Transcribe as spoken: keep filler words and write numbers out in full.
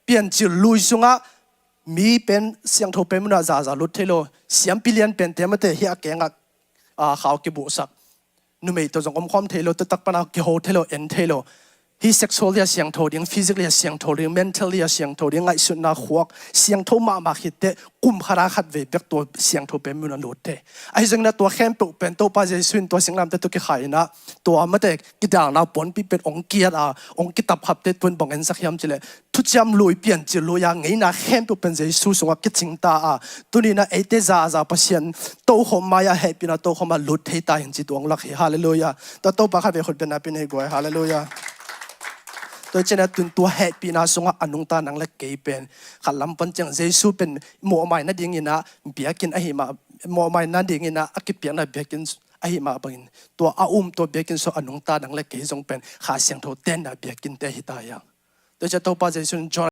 Piancil lui sungah mi pen siangtho pen munah zaza lut thei lo. Siampi lian pente mate hi a kengah, ah, khau kibuhsak. Numei tawh zong omkhawm thei lo, taktak pana kiho thei lo, en thei lo. Hi sexually a siangtho ding, physically a siangtho ding, mentally a siangtho ding, ngaihsutna khuak siangtho mahmah khitteh kum khat a khat vei bek tua siangtho pen munah lut thei. Ahi zongin a tua khempeuh pen Topa Jesu in tua singlamteh tawh kikhai inah tua mate kidalna puanpi pen ong kiat a, ong kitapkhapte tuan bang ensak hiam cileh thuciam lui, piancil lui a ngeina khempeuh pen Jesu sungah kicing ta a, tuninah eite zaza Pasian tokhom mai-ah hehpihna tokhom a lut thei ta hi ci tuang lak hi. Halleluiah. Tua Topa khat vei khut beng na pia nei guai. Halleluiah. Tua cianah tun tua hehpihna sungah a nungta nang le kei pen khat lam pan ciang Jesu pen mawhmai nadinginah biakinn ahi mah, mawhmai nadinginah a kipiakna biakinn ahi mah bangin tua a um tua biakinn sungah a nungta nang le kei zong pen Kha Siangtho tenna biakinnte hi ta hiang. Tua ciah Topa Jesu in John